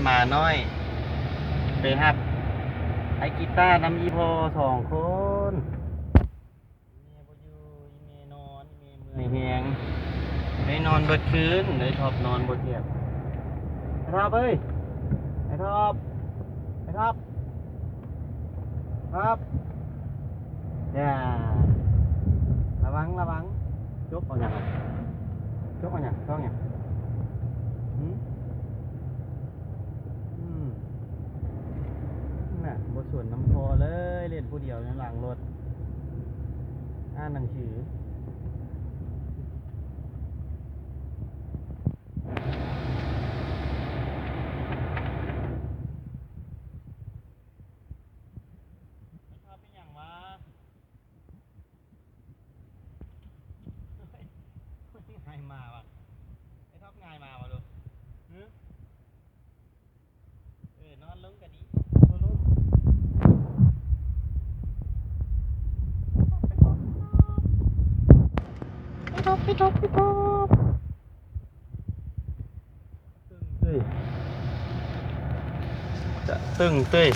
ໝານ້ອຍໄປຮັບໄອ້ກີຕ້ານຳອີ່ພໍ່ສອງຄົນ. ອີ່ແມ່ບໍ່ຢູ່ ອີ່ແມ່ນອນ ອີ່ແມ່ເມື່ອຍແຮງ ໄດ້ນອນເບິດຄືນ ໄດ້ທອບນອນບໍ່ແຈບ. ໄອ້ທອບເອີຍ ໄອ້ທອບ ໄອ້ທອບ ທອບ ຢ່າ ລະວັງ ລະວັງ. ຈົກເອົາຫຍັງ ຈົກເອົາຫຍັງ ຊອກຫຍັງ? ຫື? ອືມ ນະ ບໍ່ສວນນຳພໍ່ເລີຍ ຫຼິ້ນຜູ້ດຽວຢູ່ຫຼັງລົດ ອ່ານໜັງສື. ໄອ້ທອບເປັນຫຍັງວະ? ເຮີ້ຍ ງ່າຍມາວະ ໄອ້ທອບງ່າຍມາວະລູກ ຫື? ເອີ ນອນລົງກະດີ ໄອ້ທອບ ໄອ້ທອບ ໄອ້ທອບ. ຕຶງເຕີຍ ຈະຕຶງເຕີຍ.